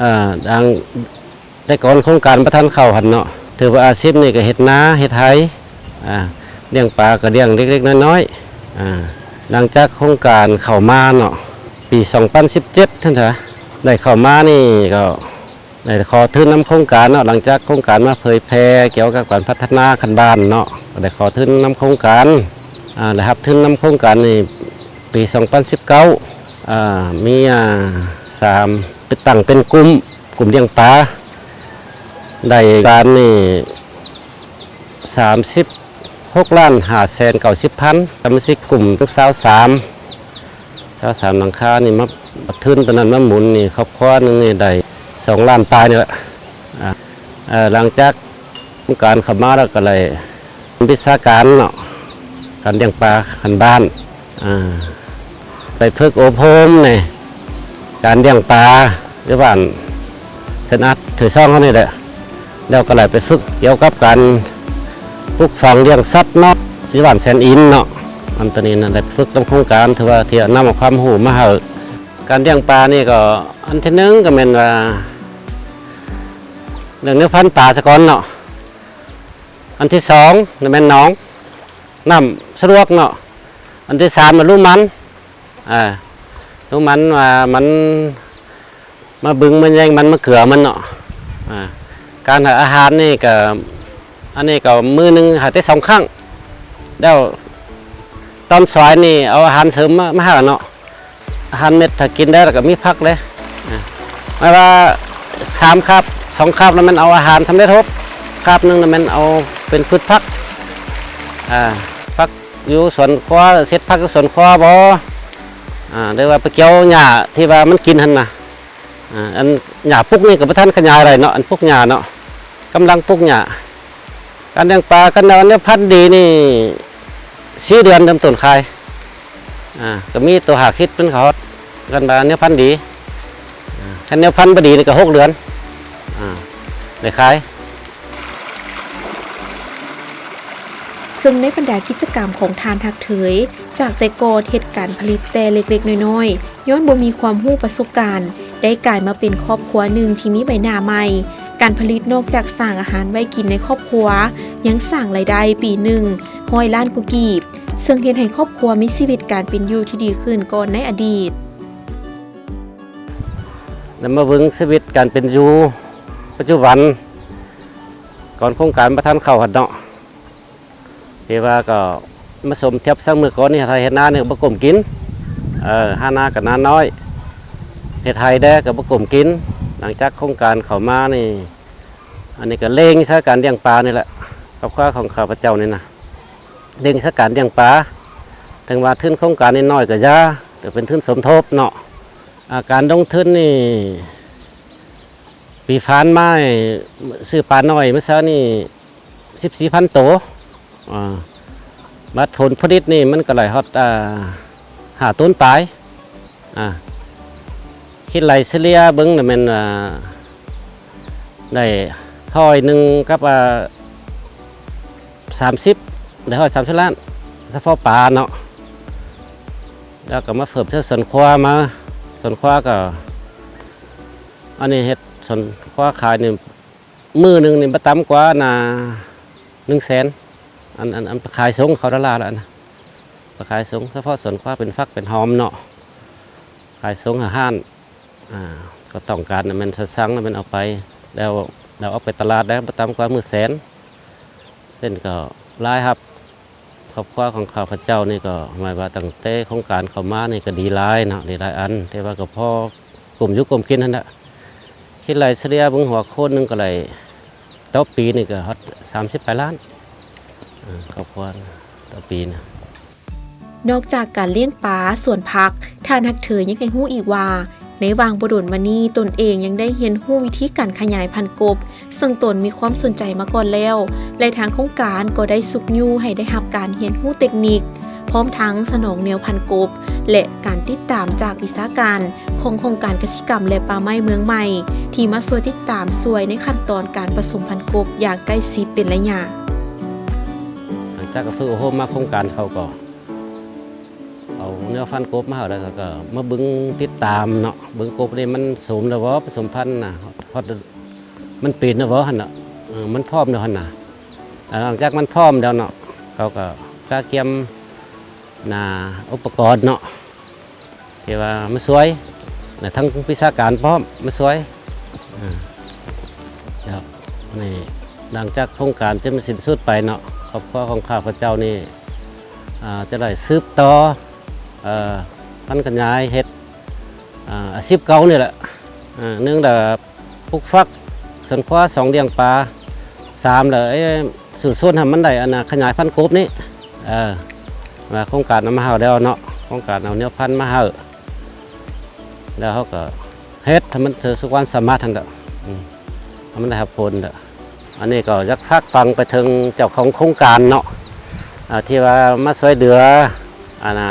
ອາ ດັ່ງ ແຕ່ກ່ອນໂຄງການບໍ່ທັນເຂົ້າຫັ້ນເນາະ, ຖືວ່າອາຊີບນີ້ກໍເຮັດນາເຮັດໄຮ່, ອາ ລ້ຽງປາກໍລ້ຽງເລັກໆນ້ອຍໆ. ອາ ຫຼັງຈາກໂຄງການເຂົ້າມາເນາະ, ປີສອງພັນສິບເຈັດຫັ້ນຊະ, ໄດ້ເຂົ້າມານີ້ກໍໄດ້ຂໍທຶນນຳໂຄງການເນາະ, ຫຼັງຈາກໂຄງການມາເຜີຍແຜ່ກ່ຽວກັບການພັດທະນາຂັ້ນບ້ານເນາະ, ກໍໄດ້ຂໍທຶນນຳໂຄງການ, ອາ ໄດ້ຮັບທຶນນຳໂຄງການນີ້ປີສອງພັນສິບເກົ້າ, ອາ ມີ ອາ ສາມ ໄປຕັ້ງເປັນກຸ່ມ ກຸ່ມລ້ຽງປາ ໄດ້ການນີ້ສາມສິບ ຫົກລ້ານຫ້າແສນເກົ້າສິບພັນ ສະມາຊິກກຸ່ມຊາວສາມ ຊາວສາມຫຼັງຄານີ້ ມາ ທຶນໂຕນັ້ນມາໝູນນີ້ ຄອບຄົວໜຶ່ງນີ້ໄດ້ສອງລ້ານປາຍນີ້ແຫຼະ. ອາ ເອີ ຫຼັງຈາກໂຄງການເຂົ້າມາແລ້ວ ກໍໄດ້ວິຊາການເນາະ ການລ້ຽງປາຂັ້ນບ້ານ ອາ ໄປຝຶກອົບຮົມໃນການລ້ຽງປາຢູ່ບ້ານເຊນອາດ ຖ້ວຍຊອງເຮົານີ້ແຫຼະ. ແລ້ວກໍໄດ້ໄປຝຶກກ່ຽວກັບການປູກຝັງລ້ຽງສັດເນາະ ຢູ່ບ້ານແສນອິນເນາະ. ອັນໂຕນີ້ນະ ໄດ້ຝຶກນຳໂຄງການ ຖືວ່າທີ່ນຳເອົາຄວາມຮູ້ມາໃຫ້. ການລ້ຽງປານີ້ກໍ ອັນທີໜຶ່ງກໍແມ່ນວ່າ ເລື່ອງແນວພັນປາສາກ່ອນເນາະ. ອັນທີສອງນະແມ່ນໜອງ ນ້ຳສະດວກເນາະ. ອັນທີສາມນະລູມັນ ອາ ລູມັນວ່າມັນມາບຶງມາແຍ່ງມັນມາເກືອມັນເນາະ. ອາ ການໃຫ້ອາຫານນີ້ກະ ອັນນີ້ກໍມື້ໜຶ່ງໃຫ້ແຕ່ສອງຄັ້ງ ແລ້ວຕອນສວາຍນີ້ເອົາອາຫານເສີມມາ ມາໃຫ້ເນາະ. ອາຫານເມັດຖ້າກິນໄດ້ແລ້ວກໍມີຜັກເດ້. ອາ ໝາຍວ່າສາມຄາບ ສອງຄາບນັ້ນແມ່ນເອົາອາຫານສຳເລັດຮູບ ຄາບໜຶ່ງນັ້ນແມ່ນເອົາເປັນພືດຜັກ ອາ ຜັກຢູ່ສວນຄົວ ເສັດຜັກຢູ່ສວນຄົວບໍ ອາ ຫຼືວ່າໄປກ່ຽວຫຍ້າທີ່ວ່າມັນກິນຫັ້ນນະ. ອາ ອັນຫຍ້າປຸກນີ້ກໍບໍ່ທັນຂະຫຍາຍໄດ້ເນາະ ອັນປຸກຫຍ້າເນາະ ກຳລັງປຸກຫຍ້າ. ການລ້ຽງປາ ຄັນວ່າແນວພັນດີນີ້ ສີ່ເດືອນເລີ່ມຕົ້ນຂາຍ. ອາ ກໍມີໂຕຫາຄິດເປັນຂະຮອດ ຄັນວ່າແນວພັນດີ. ອາ ຄັນແນວພັນບໍ່ດີນີ້ກໍຫົກເດືອນ ອາ ໄດ້ຂາຍ. ເຊິ່ງໃນບັນດາກິດຈະກຳຂອງທ່ານຮັກເທີຍ ຈາກແຕ່ກ່ອນເຮັດການຜະລິດແຕ່ເລັກໆນ້ອຍໆ ຍ້ອນບໍ່ມີຄວາມຮູ້ປະສົບການ ໄດ້ກາຍມາເປັນຄອບຄົວໜຶ່ງທີ່ມີໃບໜ້າໃໝ່. ການຜະລິດນອກຈາກສ້າງອາຫານໄວ້ກິນໃນຄອບຄົວ ຍັງສ້າງລາຍໄດ້ປີໜຶ່ງຮ້ອຍລ້ານກວ່າກີບ, ເຊິ່ງເຮັດໃຫ້ຄອບຄົວມີຊີວິດການເປັນຢູ່ທີ່ດີຂຶ້ນກວ່າໃນອະດີດ. ແລ້ວມາເບິ່ງຊີວິດການເປັນຢູ່ປັດຈຸບັນ ກ່ອນໂຄງການບໍ່ທັນເຂົ້າຫັ້ນເນາະ. ທີ່ວ່າກໍມາສົມທຽບສັງມື້ກ່ອນນີ້ ເຮັດໄຮ່ເຮັດນານີ້ກໍບໍ່ກົ້ມກິນ, ເອີ ຫານາກໍນານ້ອຍ, ເຮັດໄຮ່ແດ່ກໍບໍ່ກົ້ມກິນ. ຫຼັງຈາກໂຄງການເຂົ້າມານີ້ ອັນນີ້ກໍເລັ່ງໃສ່ການລ້ຽງປານີ້ແຫຼະ, ຄອບຄົວຂອງຂ້າພະເຈົ້ານີ້ນະ ເລັ່ງໃສ່ການລ້ຽງປາ. ເຖິງວ່າທຶນໂຄງການນ້ອຍໆກໍຢ່າ, ກໍເປັນທຶນສົມທົບເນາະ. ອາ ການລົງທຶນນີ້ ປີຜ່ານມານີ້ ຊື້ປານ້ອຍມື້ເຊົ້ານີ້ ສິບສີ່ພັນໂຕ, ອາ ບັດຜົນຜະລິດນີ້ມັນກໍໄດ້ຮອດ ອາ ຫ້າໂຕນປາຍ. ອາ ຄິດໄລ່ສະເລ່ຍເບິ່ງລະແມ່ນ ອາ ໄດ້ຮ້ອຍໜຶ່ງກັບ ອາ ສາມສິບ ໄດ້ຮ້ອຍສາມສິບລ້ານ ສະເພາະປາເນາະ. ແລ້ວກໍມາເພີ່ມໃສ່ສວນຄົວມາ, ສວນຄົວກໍ ອັນນີ້ເຮັດສວນຄົວຂາຍນີ້ ມື້ໜຶ່ງນີ້ບໍ່ຕ່ຳກວ່ານະ ໜຶ່ງແສນ. ອັນ ອັນ ອັນໄປຂາຍສົ່ງເຂົາດາລາແລ້ວນະ, ໄປຂາຍສົ່ງສະເພາະສວນຄວາເປັນຝັກເປັນຫອມເນາະ, ຂາຍສົ່ງໃຫ້ຮ້ານ. ອາ ກໍຕ້ອງການແມ່ນຊະຊັງແມ່ນເອົາໄປ ແລ້ວ ແລ້ວອອກໄປຕະຫຼາດໄດ້ບໍ່ຕ່ຳກວ່າມື້ແສນ. ເຊັ່ນກໍລາຍຮັບ ຄອບຄົວຂອງຂ້າພະເຈົ້ານີ້ກໍໝາຍວ່າຕັ້ງແຕ່ໂຄງການເຂົ້າມານີ້ກໍດີຫຼາຍເນາະ, ດີຫຼາຍອັນ, ແຕ່ວ່າກໍພໍກຸ້ມຢູ່ກຸ້ມກິນຫັ້ນແຫຼະ. ຄິດໄລ່ສະເລ່ຍເບິ່ງຫົວໂຄນໜຶ່ງກໍໄດ້ ຕໍ່ປີນີ້ກໍຮອດສາມສິບປາຍລ້ານ ເອີ ຄອບຄົວຕໍ່ປີນະ. ນອກຈາກການລ້ຽງປາ, ສວນຜັກ, ທ່ານຮັກເທີຍຍັງໃຫ້ຮູ້ອີກວ່າ ໃນຫວ່າງບໍ່ດົນມານີ້ ຕົນເອງຍັງໄດ້ຮຽນຮູ້ວິທີການຂະຫຍາຍພັນກົບ ເຊິ່ງຕົນມີຄວາມສົນໃຈມາກ່ອນແລ້ວ ແລະ ທາງໂຄງການກໍໄດ້ຊຸກຍູ້ໃຫ້ໄດ້ຮັບການຮຽນຮູ້ເຕັກນິກ ພ້ອມທັງສະໜອງແນວພັນກົບ ແລະ ການຕິດຕາມຈາກວິຊາການຂອງຫ້ອງການກະສິກຳ ແລະ ປ່າໄມ້ເມືອງໃໝ່ ທີ່ມາຊ່ວຍຕິດຕາມຊ່ວຍໃນຂັ້ນຕອນການປະສົມພັນກົບຢ່າງໃກ້ຊິດເປັນໄລຍະ. ຫຼັງຈາກກໍຝຶກອົບຮົມມາ ໂຄງການເຂົາກໍ ເອົາແນວພັນກົບມາໃຫ້ ແລ້ວກໍມາເບິ່ງຕິດຕາມເນາະ, ເບິ່ງກົບນີ້ມັນສົມແລ້ວບໍ່ ປະສົມພັນນະ, ຮອດ ມັນເປັນແລ້ວບໍ່ຫັ້ນນະ, ເອີ ມັນພ້ອມແລ້ວຫັ້ນນະ. ຫຼັງຈາກມັນພ້ອມແລ້ວເນາະ ເຂົາກໍກະກຽມໜ້າອຸປະກອນເນາະ ທີ່ວ່າມາຊ່ວຍ ແລະ ທັງວິຊາການພ້ອມມາຊ່ວຍ. ເອີ ແລ້ວນີ້ ຫຼັງຈາກໂຄງການຈະມາສິ້ນສຸດໄປເນາະ ຄອບຄົວຂອງຂ້າພະເຈົ້ານີ້ ອາ ຈະໄດ້ສືບຕໍ່ ເອີ ພັນຂະຫຍາຍເຮັດ ອາ ອາຊີບເກົ່ານີ້ແຫຼະ. ອາ ໜຶ່ງລະປູກຝັກ, ສວນຄົວ, ສອງລ້ຽງປາ, ສາມລະ ເອີ ສູ້ຊົນໃຫ້ມັນໄດ້ອັນນ່າ ຂະຫຍາຍພັນກົບນີ້ ເອີ ວ່າໂຄງການເອົາມາໃຫ້ເຮົາແລ້ວເນາະ ໂຄງການເອົາແນວພັນມາໃຫ້ ແລ້ວເຮົາກໍເຮັດໃຫ້ມັນສຸດຄວາມສາມາດຫັ້ນແຫຼະ ອືມ ໃຫ້ມັນໄດ້ຮັບຜົນແຫຼະ. ອັນນີ້ກໍຢາກຝາກຝັງໄປເຖິງເຈົ້າຂອງໂຄງການເນາະ ອ່າ ທີ່ວ່າມາຊ່ວຍເຫຼືອ ອັນນ່າ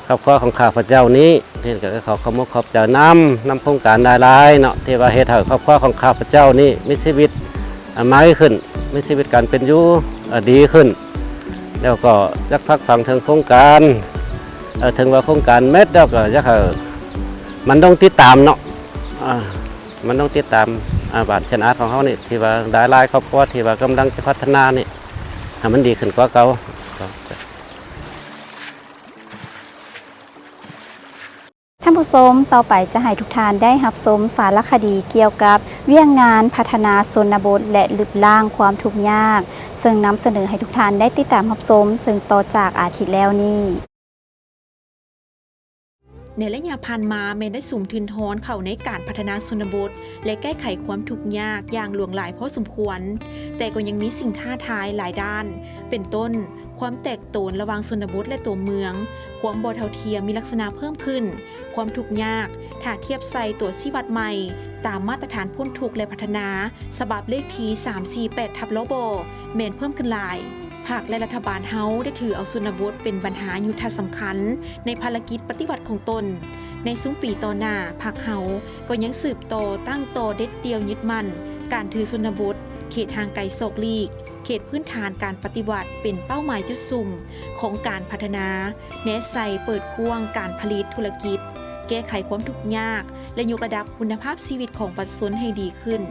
ຄອບຄົວຂອງຂ້າພະເຈົ້ານີ້ ນີ້ກໍຂໍຂອບອົກຂອບໃຈນຳ ນຳໂຄງການຫຼາຍໆເນາະ ທີ່ວ່າເຮັດໃຫ້ຄອບຄົວຂອງຂ້າພະເຈົ້ານີ້ມີຊີວິດ ອ່າ ໃໝ່ຂຶ້ນ ມີຊີວິດການເປັນຢູ່ ເອີ ດີຂຶ້ນ. ແລ້ວກໍຢາກຝາກຝັງເຖິງໂຄງການ ເອີ ເຖິງວ່າໂຄງການເໝິດແລ້ວ ກໍຢາກໃຫ້ມັນຕ້ອງຕິດຕາມເນາະ ອ່າ ມັນຕ້ອງຕິດຕາມ ອ່າ ບ້ານຊຽນອາດຂອງເຮົານີ້ ທີ່ວ່າຫຼາຍໆຄອບຄົວທີ່ວ່າກຳລັງຈະພັດທະນານີ້ ໃຫ້ມັນດີຂຶ້ນກວ່າເກົ່າ. ທ່ານຜູ້ຊົມ, ຕໍ່ໄປຈະໃຫ້ທຸກທ່ານໄດ້ຮັບຊົມສາລະຄະດີກ່ຽວກັບວຽກງານພັດທະນາຊົນນະບົດ ແລະ ລຶບລ້າງຄວາມທຸກຍາກ, ເຊິ່ງນຳສະເໜີໃຫ້ທຸກທ່ານໄດ້ຕິດຕາມຮັບຊົມເຊິ່ງຕໍ່ຈາກອາທິດແລ້ວນີ້. ໃນໄລຍະຜ່ານມາແມ່ນໄດ້ສຸມທຶນຮອນເຂົ້າໃນການພັດທະນາຊົນນະບົດ ແລະ ແກ້ໄຂຄວາມທຸກຍາກຢ່າງຫຼວງຫຼາຍພໍສົມຄວນ, ແຕ່ກໍຍັງມີສິ່ງທ້າທາຍຫຼາຍດ້ານ, ເປັນຕົ້ນ ຄວາມແຕກໂຕນລະຫວ່າງຊົນນະບົດ ແລະ ຕົວເມືອງ, ຄວາມບໍ່ເທົ່າທຽມມີລັກສະນະເພີ່ມຂຶ້ນ, ຄວາມທຸກຍາກ ຖ້າທຽບໃສ່ຕົວຊີ້ວັດໃໝ່ ຕາມມາດຕະຖານພົ້ນທຸກ ແລະ ພັດທະນາ ສະບັບເລກທີສາມສີ່ແປດທັບ ລບ ແມ່ນເພີ່ມຂຶ້ນຫຼາຍ. ພັກ ແລະ ລັດຖະບານເຮົາໄດ້ຖືເອົາຊົນນະບົດເປັນບັນຫາຍຸດທະສຳຄັນໃນພາລະກິດປະຕິວັດຂອງຕົນ. ໃນຊຸມປີຕໍ່ໜ້າ, ພັກເຮົາກໍຍັງສືບຕໍ່ຕັ້ງຕໍ່ເດັດດ່ຽວຍຶດໝັ້ນການຖືຊົນນະບົດ, ເຂດຫ່າງໄກສອກຫຼີກ, ເຂດພື້ນຖານການປະຕິວັດເປັນເປົ້າໝາຍຈຸດສຸມຂອງການພັດທະນາ, ແນໃສ່ເປີດກວ້າງການຜະລິດທຸລະກິດ, ແກ້ໄຂຄວາມທຸກຍາກ ແລະ ຍົກລະດັບຄຸນນະພາບຊີວິດຂອງປະຊາຊົນໃຫ້ດີຂຶ້ນ,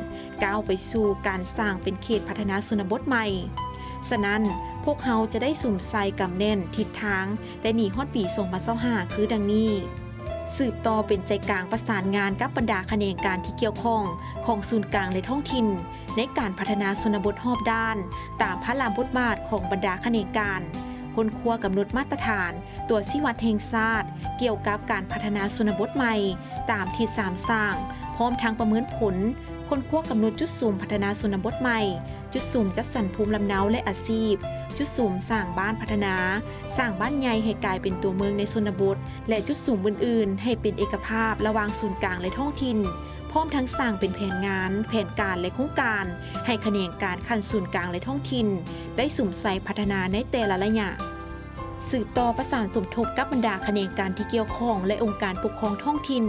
ກ້າວໄປສູ່ການສ້າງເປັນເຂດພັດທະນາຊົນນະບົດໃໝ່. ສະນັ້ນ, ພວກເຮົາຈະໄດ້ສຸມໃສ່ກຳແໜ້ນທິດທາງແຕ່ນີ້ຮອດປີສອງພັນຊາວຫ້າ ຄືດັ່ງນີ້. ສືບຕໍ່ເປັນໃຈກາງປະສານງານກັບບັນດາຂະແໜງການທີ່ກ່ຽວຂ້ອງຂອງສູນກາງ ແລະ ທ້ອງຖິ່ນ ໃນການພັດທະນາຊົນນະບົດຮອບດ້ານ ຕາມພາລະບົດບາດຂອງບັນດາຂະແໜງການ, ຄົ້ນຄວ້າກຳນົດມາດຕະຖານ ຕົວຊີ້ວັດແຫ່ງຊາດກ່ຽວກັບການພັດທະນາຊົນນະບົດໃໝ່ ຕາມທິດສາມສ້າງ, ພ້ອມທັງປະເມີນຜົນ, ຄົ້ນຄວ້າກຳນົດຈຸດສຸມພັດທະນາຊົນນະບົດໃໝ່, ຈຸດສຸມຈັດສັນພູມລຳເນົາ ແລະ ອາຊີບ, ຈຸດສຸມສ້າງບ້ານພັດທະນາ, ສ້າງບ້ານໃຫຍ່ໃຫ້ກາຍເປັນຕົວເມືອງໃນຊົນນະບົດ ແລະ ຈຸດສຸມອື່ນໆ ໃຫ້ເປັນເອກະພາບລະຫວ່າງສູນກາງ ແລະ ທ້ອງຖິ່ນ. ພ້ອມທັງສ້າງເປັນແຜນງານ, ແຜນການ ແລະ ໂຄງການ ໃຫ້ຂະແໜງການຂັ້ນສູນກາງ ແລະ ທ້ອງຖິ່ນ ໄດ້ສຸມໃສ່ພັດທະນາໃນແຕ່ລະໄລຍະ. ສືບຕໍ່ປະສານສົມທົບກັບບັນດາຂະແໜງການທີ່ກ່ຽວຂ້ອງ ແລະ ອົງການປົກຄອງທ້ອງຖິ່ນ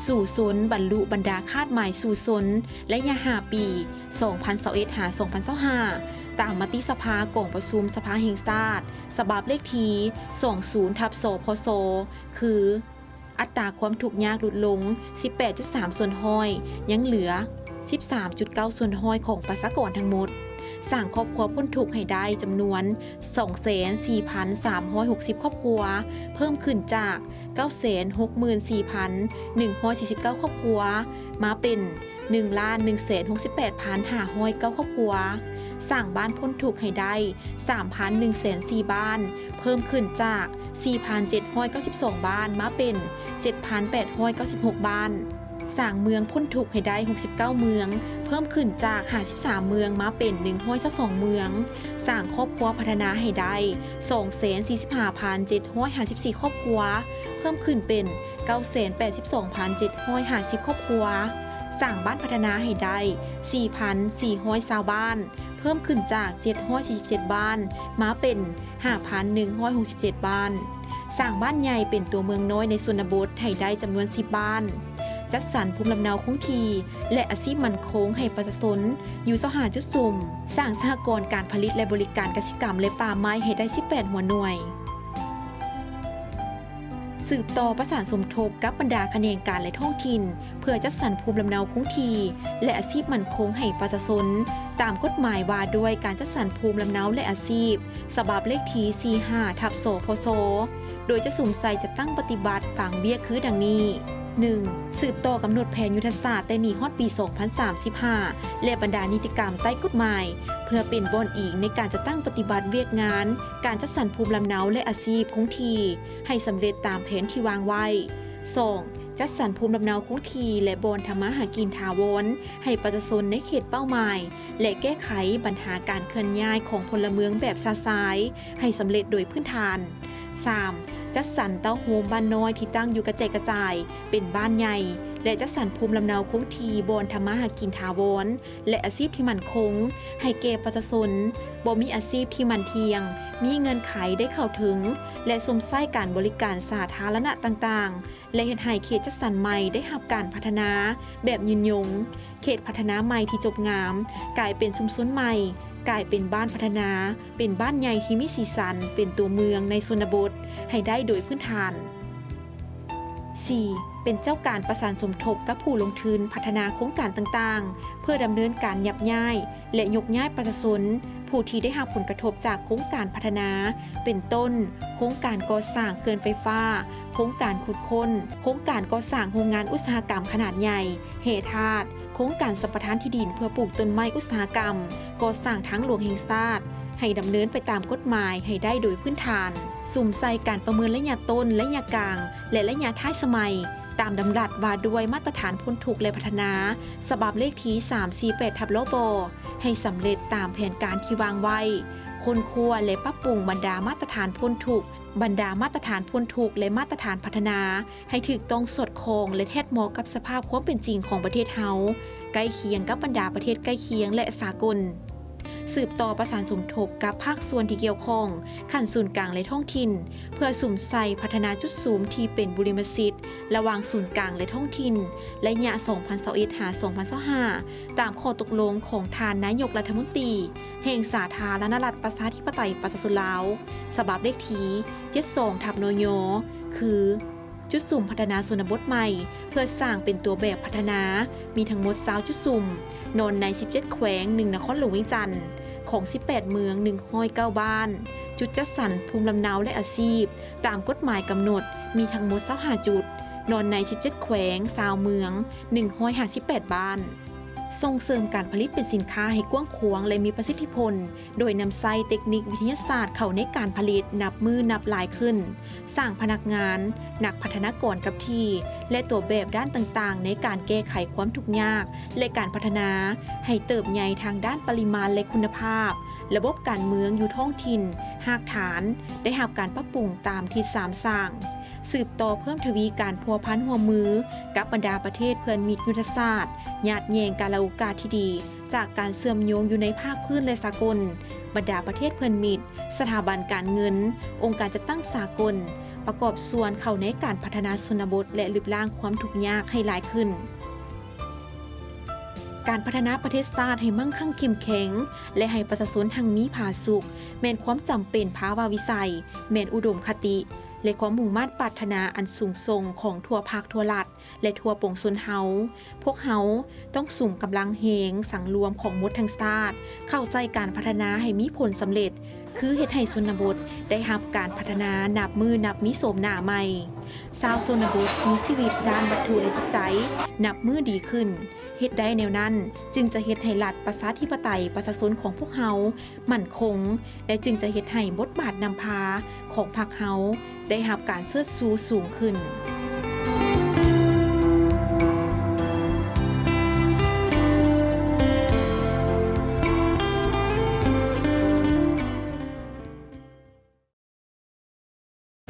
ສູ້ຊົນບັນລຸບັນດາຄາດໝາຍສູ້ຊົນໄລຍະຫ້າປີ ສອງພັນຊາວເອັດ ຫາ ສອງພັນຊາວຫ້າ ຕາມມະຕິສະພາກອງປະຊຸມສະພາແຫ່ງຊາດ ສະບັບເລກທີສອງສູນ ທັບ ສພຊ ຄື ອັດຕາຄວາມທຸກຍາກຫຼຸດລົງສິບແປດຈຸດສາມສ່ວນຮ້ອຍ ຍັງເຫຼືອສິບສາມຈຸດເກົ້າສ່ວນຮ້ອຍຂອງປະຊາກອນທັງໝົດ, ສ້າງຄອບຄົວພົ້ນທຸກໃຫ້ໄດ້ຈຳນວນສອງແສນສີ່ພັນສາມຮ້ອຍຫົກສິບຄອບຄົວ, ເພີ່ມຂຶ້ນຈາກເກົ້າແສນຫົກໝື່ນສີ່ພັນໜຶ່ງຮ້ອຍສີ່ສິບເກົ້າຄອບຄົວ ມາເປັນ ໜຶ່ງລ້ານໜຶ່ງແສນຫົກສິບແປດພັນຫ້າຮ້ອຍເກົ້າຄອບຄົວ, ສ້າງບ້ານພົ້ນທຸກໃຫ້ໄດ້ສາມພັນໜຶ່ງແສນສີ່ບ້ານ, ເພີ່ມຂຶ້ນຈາກສີ່ພັນເຈັດຮ້ອຍເກົ້າສິບສອງບ້ານ ມາເປັນເຈັດພັນແປດຮ້ອຍເກົ້າສິບຫົກບ້ານ, ສ້າງເມືອງພົ້ນທຸກໃຫ້ໄດ້ຫົກສິບເກົ້າເມືອງ, ເພີ່ມຂຶ້ນຈາກຫ້າສິບສາມເມືອງ ມາເປັນໜຶ່ງຮ້ອຍຊາວສອງເມືອງ, ສ້າງຄອບຄົວພັດທະນາໃຫ້ໄດ້ສອງແສນສີ່ສິບຫ້າພັນເຈັດຮ້ອຍຫ້າສິບສີ່ຄອບຄົວ, ເພີ່ມຂຶ້ນເປັນເກົ້າແສນແປດສິບສອງພັນເຈັດຮ້ອຍຫ້າສິບຄອບຄົວ, ສ້າງບ້ານພັດທະນາໃຫ້ໄດ້ສີ່ພັນສີ່ຮ້ອຍຊາວບ້ານ, ເພີ່ມຂຶ້ນຈາກເຈັດຮ້ອຍສີ່ສິບເຈັດບ້ານ ມາເປັນຫ້າພັນໜຶ່ງຮ້ອຍຫົກສິບເຈັດບ້ານ, ສ້າງບ້ານໃຫຍ່ເປັນຕົວເມືອງນ້ອຍໃນຊົນນະບົດໃຫ້ໄດ້ຈຳນວນສິບບ້ານ, ຈັດສັນພູມລຳເນົາຄົງທີ່ ແລະ ອາຊີບໝັ້ນຄົງໃຫ້ປະຊາຊົນຢູ່ຊາວຫ້າຈຸດສຸມ, ສ້າງສະຫະກອນການຜະລິດ ແລະ ບໍລິການກະສິກຳ ແລະ ປ່າໄມ້ໃຫ້ໄດ້ສິບແປດຫົວໜ່ວຍ. ສືບຕໍ່ປະສານສົມທົບກັບບັນດາຂະແໜງການ ແລະ ທ້ອງຖິ່ນ ເພື່ອຈັດສັນພູມລຳເນົາຄົງທີ່ ແລະ ອາຊີບໝັ້ນຄົງໃຫ້ປະຊາຊົນ ຕາມກົດໝາຍວ່າດ້ວຍການຈັດສັນພູມລຳເນົາ ແລະ ອາຊີບ ສະບັບເລກທີສີ່ຫ້າ ທັບ ສພຊ ໂດຍຈະສຸມໃສ່ຈັດຕັ້ງປະຕິບັດບາງວຽກຄືດັ່ງນີ້. ໜຶ່ງ, ສືບຕໍ່ກຳນົດແຜນຍຸດທະສາດແຕ່ນີ້ຮອດປີສອງພັນສາມສິບຫ້າ ແລະ ບັນດານິຕິກຳໃຕ້ກົດໝາຍ ເພື່ອເປັນບ່ອນອີງໃນການຈັດຕັ້ງປະຕິບັດວຽກງານການຈັດສັນພູມລຳເນົາ ແລະ ອາຊີບຄົງທີ່ ໃຫ້ສຳເລັດຕາມແຜນທີ່ວາງໄວ້. ສອງ, ຈັດສັນພູມລຳເນົາຄົງທີ່ ແລະ ບ່ອນທຳມາຫາກິນຖາວອນໃຫ້ປະຊາຊົນໃນເຂດເປົ້າໝາຍ ແລະ ແກ້ໄຂບັນຫາການເຄື່ອນຍ້າຍຂອງພົນລະເມືອງແບບຊະຊາຍໃຫ້ສຳເລັດໂດຍພື້ນຖານ. ສາມ, ຈັດສັນເຕົ້າໂຮມບ້ານນ້ອຍທີ່ຕັ້ງຢູ່ກະແຈກກະຈາຍເປັນບ້ານໃຫຍ່ ແລະ ຈັດສັນພູມລຳເນົາຄົງທີ່ ບ່ອນທຳມາຫາກິນຖາວອນ ແລະ ອາຊີບທີ່ໝັ້ນຄົງໃຫ້ແກ່ປະຊາຊົນ, ບໍ່ມີອາຊີບທີ່ໝັ້ນທ່ຽງ, ມີເງື່ອນໄຂໄດ້ເຂົ້າເຖິງ ແລະ ຊົມໃຊ້ການບໍລິການສາທາລະນະຕ່າງໆ ແລະ ເຮັດໃຫ້ເຂດຈັດສັນໃໝ່ໄດ້ຮັບການພັດທະນາແບບຍືນຍົງ, ເຂດພັດທະນາໃໝ່ທີ່ຈົບງາມ ກາຍເປັນຊຸມຊົນໃໝ່, ກາຍເປັນບ້ານພັດທະນາ, ເປັນບ້ານໃຫຍ່ທີ່ມີສີສັນ, ເປັນຕົວເມືອງໃນຊົນນະບົດໃຫ້ໄດ້ໂດຍພື້ນຖານ. ສີ່, ເປັນເຈົ້າການປະສານສົມທົບກັບຜູ້ລົງທຶນພັດທະນາໂຄງການຕ່າງໆ ເພື່ອດຳເນີນການຍັບຍ້າຍ ແລະ ຍົກຍ້າຍປະຊາຊົນຜູ້ທີ່ໄດ້ຮັບຜົນກະທົບຈາກໂຄງການພັດທະນາ ເປັນຕົ້ນ ໂຄງການກໍ່ສ້າງເຂື່ອນໄຟຟ້າ, ໂຄງການຂຸດຄົ້ນ, ໂຄງການກໍ່ສ້າງໂຮງງານອຸດສາຫະກຳຂະໜາດໃຫຍ່, ແຮ່ທາດ, ໂຄງການສຳປະທານທີ່ດິນເພື່ອປູກຕົ້ນໄມ້ອຸດສາຫະກຳ, ກໍ່ສ້າງທາງຫຼວງແຫ່ງຊາດ ໃຫ້ດຳເນີນໄປຕາມກົດໝາຍໃຫ້ໄດ້ໂດຍພື້ນຖານ, ສຸມໃສ່ການປະເມີນໄລຍະຕົ້ນ, ໄລຍະກາງ ແລະ ໄລຍະທ້າຍສະໄໝ ຕາມດຳລັດວ່າດ້ວຍມາດຕະຖານພົ້ນທຸກ ແລະ ພັດທະນາ ສະບັບເລກທີສາມສີ່ແປດທັບ ລບ ໃຫ້ສຳເລັດຕາມແຜນການທີ່ວາງໄວ້, ຄົ້ນຄວ້າ ແລະ ປັບປຸງບັນດາມາດຕະຖານພົ້ນທຸກ, ບັນດາມາດຕະຖານພົ້ນທຸກ ແລະ ມາດຕະຖານພັດທະນາ ໃຫ້ຖືກຕ້ອງສອດຄ່ອງ ແລະ ແທດເໝາະກັບສະພາບຄວາມເປັນຈິງຂອງປະເທດເຮົາ, ໃກ້ຄຽງກັບບັນດາປະເທດໃກ້ຄຽງ ແລະ ສາກົນ. ສືບຕໍ່ປະສານສົມທົບກັບພາກສ່ວນທີ່ກ່ຽວຂ້ອງ ຂັ້ນສູນກາງ ແລະ ທ້ອງຖິ່ນ ເພື່ອສຸມໃສ່ພັດທະນາຈຸດສຸມທີ່ເປັນບຸລິມະສິດລະຫວ່າງສູນກາງ ແລະ ທ້ອງຖິ່ນ ໄລຍະສອງພັນຊາວເອັດ ຫາ ສອງພັນຊາວຫ້າ ຕາມຂໍ້ຕົກລົງຂອງທ່ານນາຍົກລັດຖະມົນຕີແຫ່ງສາທາລະນະລັດປະຊາທິປະໄຕປະຊາຊົນລາວ ສະບັບເລກທີເຈັດສອງທັບ ນຍ ຄື ຈຸດສຸມພັດທະນາຊົນນະບົດໃໝ່ ເພື່ອສ້າງເປັນຕົວແບບພັດທະນາ ມີທັງໝົດຊາວຈຸດສຸມ ນອນໃນສິບເຈັດແຂວງ ໜຶ່ງນະຄອນຫຼວງວຽງຈັນ ຂອງສິບແປດເມືອງ ໜຶ່ງຮ້ອຍເກົ້າບ້ານ, ຈຸດຈັດສັນພູມລຳເນົາ ແລະ ອາຊີບ ຕາມກົດໝາຍກຳນົດ ມີທັງໝົດຊາວຫ້າຈຸດ ນອນໃນສິບເຈັດແຂວງ ຊາວເມືອງ ໜຶ່ງຮ້ອຍຫ້າສິບແປດບ້ານ. ສົ່ງເສີມການຜະລິດເປັນສິນຄ້າໃຫ້ກວ້າງຂວາງ ແລະ ມີປະສິດທິຜົນ ໂດຍນຳໃຊ້ເຕັກນິກວິທະຍາສາດເຂົ້າໃນການຜະລິດນັບມື້ນັບຫຼາຍຂຶ້ນ, ສ້າງພະນັກງານ, ນັກພັດທະນາກອນກັບທີ່ ແລະ ຕົວແບບດ້ານຕ່າງໆ ໃນການແກ້ໄຂຄວາມທຸກຍາກ ແລະ ການພັດທະນາໃຫ້ເຕີບໃຫຍ່ທາງດ້ານປະລິມານ ແລະ ຄຸນນະພາບ. ລະບົບການເມືອງຢູ່ທ້ອງຖິ່ນ, ຮາກຖານ ໄດ້ຮັບການປັບປຸງຕາມທິດສາມສ້າງ. ສືບຕໍ່ເພີ່ມທະວີການພົວພັນຮ່ວມມືກັບບັນດາປະເທດເພື່ອນມິດຍຸດທະສາດ, ຍາດແຍ່ງກາລະໂອກາດທີ່ດີຈາກການເຊື່ອມໂຍງຢູ່ໃນພາກພື້ນ ແລະ ສາກົນ, ບັນດາປະເທດເພື່ອນມິດ, ສະຖາບັນການເງິນ, ອົງການຈັດຕັ້ງສາກົນ ປະກອບສ່ວນເຂົ້າໃນການພັດທະນາຊົນນະບົດ ແລະ ລຶບລ້າງຄວາມທຸກຍາກໃຫ້ຫຼາຍຂຶ້ນ. ການພັດທະນາປະເທດຊາດໃຫ້ມັ່ງຄັ່ງເຂັ້ມແຂງ ແລະ ໃຫ້ປະຊາຊົນຮັ່ງມີຜາສຸກ ແມ່ນຄວາມຈຳເປັນພາວະວິໄສ, ແມ່ນອຸດົມຄະຕິ ແລະ ຄວາມມຸ່ງມາດປາດຖະໜາອັນສູງສົ່ງຂອງທົ່ວພັກທົ່ວລັດ ແລະ ທົ່ວປວງຊົນເຮົາ. ພວກເຮົາຕ້ອງສຸມກຳລັງແຮງສັງລວມຂອງໝົດທັງຊາດ ເຂົ້າໃສ່ການພັດທະນາໃຫ້ມີຜົນສຳເລັດ ຄືເຮັດໃຫ້ຊົນນະບົດໄດ້ຮັບການພັດທະນານັບມື້ນັບມີໂສມໜ້າໃໝ່. ຊາວຊົນນະບົດມີຊີວິດດ້ານວັດຖຸ ແລະ ຈິດໃຈນັບມື້ດີຂຶ້ນ. ເຮັດໄດ້ແນວນັ້ນ ຈຶ່ງຈະເຮັດໃຫ້ລັດປະຊາທິປະໄຕປະຊາຊົນຂອງພວກເຮົາໝັ້ນຄົງ ແລະ ຈຶ່ງຈະເຮັດໃຫ້ບົດບາດນຳພາຂອງພັກເຮົາ ໄດ້ຮັບການເຊີດຊູສູງຂຶ້ນ.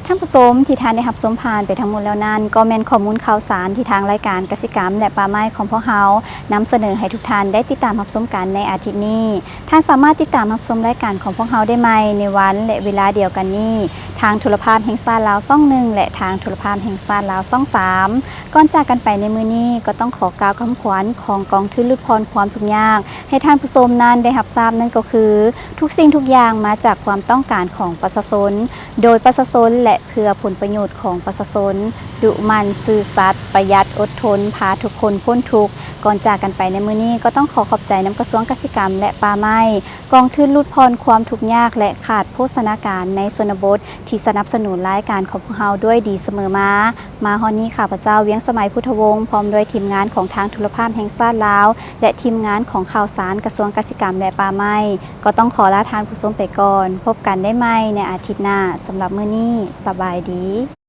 ທ່ານຜູ້ຊົມທີ່ທ່ານໄດ້ຮັບຊົມຜ່ານໄປທັງໝົດແລ້ວນັ້ນ ກໍແມ່ນຂໍ້ມູນຂ່າວສານທີ່ທາງລາຍການກະສິກຳ ແລະ ປ່າໄມ້ຂອງພວກເຮົານຳສະເໜີໃຫ້ທຸກທ່ານໄດ້ຕິດຕາມຮັບຊົມກັນໃນອາທິດນີ້. ທ່ານສາມາດຕິດຕາມຮັບຊົມລາຍການຂອງພວກເຮົາໄດ້ໃໝ່ໃນວັນ ແລະ ເວລາດຽວກັນນີ້ ທາງໂທລະພາບແຫ່ງຊາດລາວຊ່ອງໜຶ່ງ ແລະ ທາງໂທລະພາບແຫ່ງຊາດລາວຊ່ອງສາມ. ກ່ອນຈາກກັນໄປໃນມື້ນີ້ ກໍຕ້ອງຂໍກ່າວຄຳຂວັນຂອງກອງທຶນຫຼຸດຜ່ອນຄວາມທຸກຍາກ ໃຫ້ທ່ານຜູ້ຊົມນັ້ນໄດ້ຮັບຊາບ ນັ້ນກໍຄື ທຸກສິ່ງທຸກຢ່າງມາຈາກຄວາມຕ້ອງການຂອງປະຊາຊົນ, ໂດຍປະຊາຊົນ ແລະ ເພື່ອຜົນປະໂຫຍດຂອງປະຊາຊົນ, ດຸໝັ່ນ, ຊື່ສັດ, ປະຢັດ, ອົດທົນ, ພາທຸກຄົນພົ້ນທຸກ. ກ່ອນຈາກກັນໄປໃນມື້ນີ້ ກໍຕ້ອງຂໍຂອບໃຈນຳກະຊວງກະສິກຳ ແລະ ປ່າໄມ້, ກອງທຶນຫຼຸດຜ່ອນຄວາມທຸກຍາກ ແລະ ຂາດໂພຊະນາການໃນຊົນນະບົດ ທີ່ສະໜັບສະໜູນລາຍການຂອງພວກເຮົາດ້ວຍດີສະເໝີມາ. ມາຮອດນີ້ ຂ້າພະເຈົ້າ ວຽງສະໄໝ ພຸດທະວົງ ພ້ອມດ້ວຍທີມງານຂອງທາງໂທລະພາບແຫ່ງຊາດລາວ ແລະ ທີມງານຂອງຂ່າວສານກະຊວງກະສິກຳ ແລະ ປ່າໄມ້ ກໍຕ້ອງຂໍລາທ່ານຜູ້ຊົມໄປກ່ອນ. ພົບກັນໄດ້ໃໝ່ໃນອາທິດໜ້າ. ສຳລັບມື້ນີ້ ສະບາຍດີ.